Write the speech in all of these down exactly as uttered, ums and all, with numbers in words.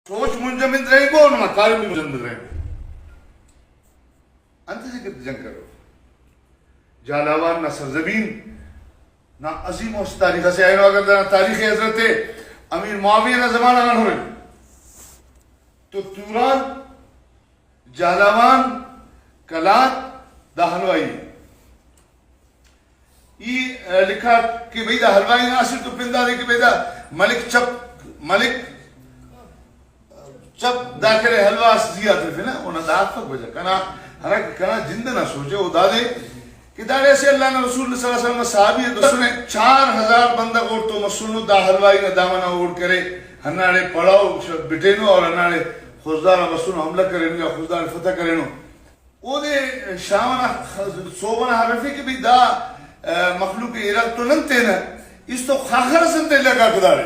سوچ منجمد رہینگو، نما کاریم بھی منجمد رہینگو۔ انت سے کہ جنگ کرو۔ جھالاوان نا سرزمین نا عظیم و تاریخ اسے اینو، اگر دانا تاریخ حضرت امیر معاویہ نا زمانہ غان ہرن تو توران، جھالاوان، قلات، دا حلوائی۔ ای، ا، لکھاٹ کہ بھئی دا حلوائی نا اسٹ تو پن دادے کہ بھئی دا ملک چپ، ملک چپ دا کرے حلوا اس زی آ ترفنہ، اونا دا افک وجہ۔ کنا ہرا کہ کنا جند ئنا سوچ ءِ او دادے کہ داڑے اسہ اللہ نا رسول صلی اللہ علیہ وسلم نا صحابی ئے بسنے، چار ہزار بندغ اوڑتون مسنو، دا حلوائی نا دامن آ اوڑ کرے، ہنداڑے پڑاؤ ش-، بٹینو اور ہنداڑے خضدار آ بسنو، حملہ کرینو یا خضدار فتح کرینو۔ اودے شام ئنا خ-، سہب ئنا ہرفے کہ بھئی دا، آ، مخلوق ارغ تو نن تینہ، اس تو خاخر ئس انت لگا کدارے۔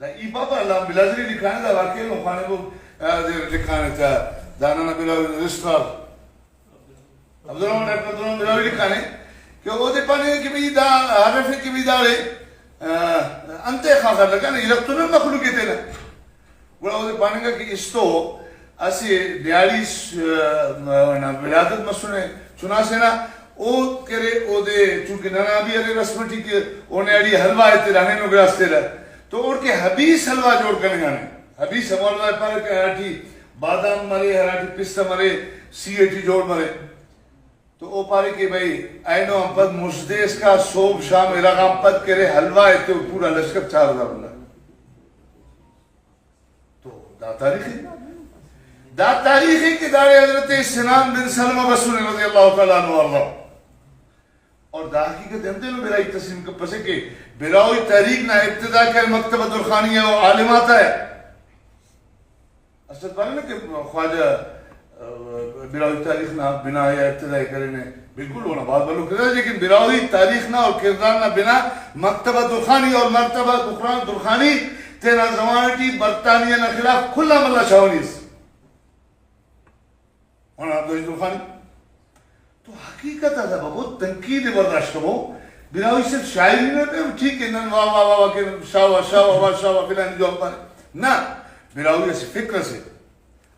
دا ای پاپا علامہ بلازری لکھانے، دا واقعی نو خوانے کو، آ، دے لکھانے تا، دا ننا بلاوی رجسٹرار عبدالرحمن ڈاکٹر عبدالرحمن بلاوی لکھانے کہ اودے پانے کہ بھئی دا ہرفے کہ بھئی داڑے، آ، انتے خاخر لگانے، ارغ تو نن مخلوق ئے تینہ۔ گڑا اودے پاننگا کہ استو اسہ نیاڑی س-، نا ولادت مسنے چنا سے نا، او کرے اودے، چونکہ ننا بھی ارے رسم ٹی کہ او نیاڑی حلوہ ایترہ، ہنینو گڑاس تیرہ، تو اوڑکہ حبیث حلوہ جوڑ کننگانے۔ حبیث ہمو حلوہ ءِ پارہ کہ ہراٹی بادام مرے، ہراٹی پستہ مرے، سی ٹی جوڑ مرے۔ تو او پارے کہ بھئی اینو آن پد مُست دے اسکا، سہب شام ارغ آن پد کرے حلوہ ایتے، او پورا لشکر چار ہزار بندغ۔ تو دا تاریخ ءِ، دا تاریخ ءِ کہ داڑے حضرت سنان بن سلمہ بسنے رضی اللہ تعالی عنہ وارضاہ۔ اور دا حقیقت ءِ ہم تینو براہوئی تسلیم کپسہ کہ براہوئی تحریک نا ابتدا کرے مکتبۃ درخانی و عالم آتا ءِ۔ اسٹ پارے نا کہ خواجہ، آ، براہوئی تاریخ نا بنا یا ابتدا ءِ کرینے، بالکل اونا بھاز بھلو کردار ءِ، لیکن براہوئی تاریخ نا اور کردار نا بنا مکتبۃ درخانی اور مکتبۃ درخان-، درخانی تینا زمانہ ٹی برطانیہ نا خلاف کل آن بھلا چھاونی ئس۔ اونا عبدالعزیز درخانی۔ تو حقیقت آ دا بابو تنقید ءِ برداشت کبو۔ براہوئی صرف شاعری نہ کہ ٹھیک ہے، نن واہ واہ واہ واہ کہ شاباش، شاباش، شاباش، فلانی جواب پارے۔ نہ، براہوئی اسہ فکر اسے،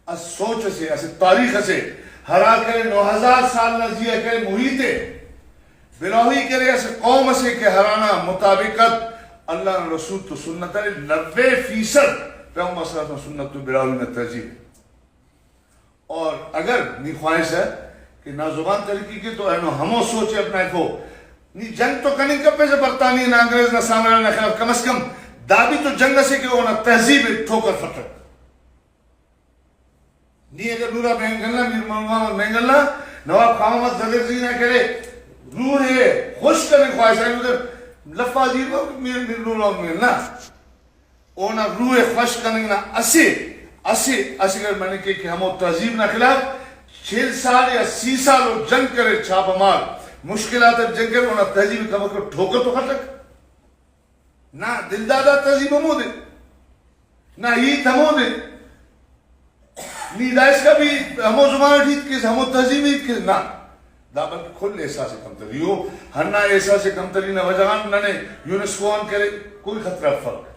اسہ سوچ اسے، اسہ تاریخ اسے، ہرا کرے نو ہزار سال نا زی آ کرے محیط ءِ۔ براہوئی کرے اسہ قوم اسے کہ ہرانا مطابقت اللہ نا رسول تو سنت ارے، نوے فیصد پیغمبر صلی اللہ علیہ وسلم سنت تو براہوئی نا تہذیب ءِ۔ اور اگر نی خواہسہ کہ نا زبان ترقی کے تو اینو ہمو سوچ ءِ اپنائفو، نی جنگ تو کننگ کپیسہ برطانیہ نا، انگریز نا سامراج نا خلاف، کم از کم دا بھی تو جنگ اسے کہ اونا تہذیب ءِ ٹھوکر خٹک۔ نی اگر نورا مینگل نا، میر محمد مینگل نا، نواب خان محمد زگرزی نا کرے روح ءِ خوش کننگ خواہسہ، اینو تے لفاظی میر، میر نور محمد مینگل نا۔ اونا روح ءِ خوش کننگ نا اسہ، اسہ، اسہ گڑ مننگ کے کہ ہمو تہذیب نا خلاف چل سال یا سی سال او جنگ کریر، چھاپہ مار مشکلات اٹ جنگ کریر، اونا تہذیب ءِ کم از کم ٹھوکر تو خٹک۔ نا دلدادا تہذیب ہمودے، نا ہیت ہمودے۔ نی دائسکا بھی ہمو زبان اٹ ہیت کیس، ہمو تہذیب ہیت کیس، نا۔ دا بلکہ کل احساس کمتری ءِ۔ ہندا احساس کمتری نا وجہ غان ننے یونیسکو آن کرے کوئی خطرہ افک۔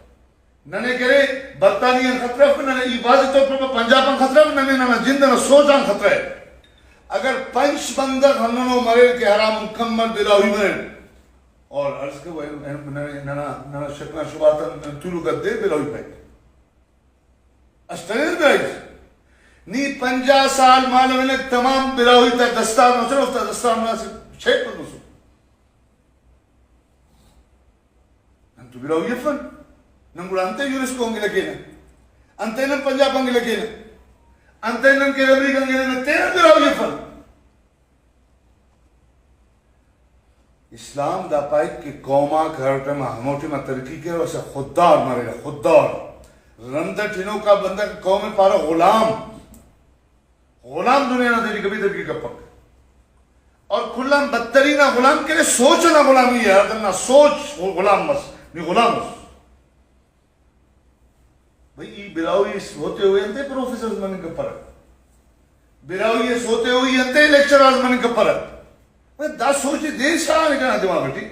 ننے کرے برطانیہ آن خطرہ افک، ننے ای واضح طور پر پنجاب آن خطرہ افک، ننے ننا جند ئنا سوچ آن خطرہ ءِ۔ اگر پنچ بندغ ہندنو مریر کہ ہرا مکمل براہوئی مریر، اور عرض کہ وہ ننا، ننا، ننا شکل آن شبہ آتا تولوک آ دے براہوئی پائک۔ اسٹ اریر براہوئی۔ نی پنجاہ سال مالو انک تمام براہوئی تا دستار مسر، اوفتا دستار مناسب شیپ پر مسر۔ نن تو براہوئی افن۔ نن گڑا انتئے یونیسکو آن گلہ کینہ؟ انتئے نن پنجاب آن گلہ کینہ؟ انتئے نن کہ امریکہ آن گلہ، نن تینا براہوئی افن۔ اسلام دا پائک کہ قوم آک ہر ٹائم آ ہمو ٹائم آ ترقی کیرہ، اسہ خوددار مریرہ، خوددار۔ رند اٹ ہنوکا بندغ قوم ءِ پارہ غلام۔ غلام دنیا نا تیٹی کبھی ترقی کپک۔ اور کل آن بدترین آ غلام کہ سوچ ئنا غلامی ءِ، ہراتم نا سوچ غلام مس، نی غلام اس۔ بھئی، ای براہوئی اس ہوتے ہوئے انتئے پروفیسرز مننگ کپرہ؟ براہوئی اس ہوتے ہوئے انتئے لیکچررز مننگ کپرہ؟ بھئی، دا سوچ ءِ دے شاغانے کنا دماغ ٹی۔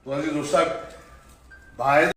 تو عزیز استاد، باید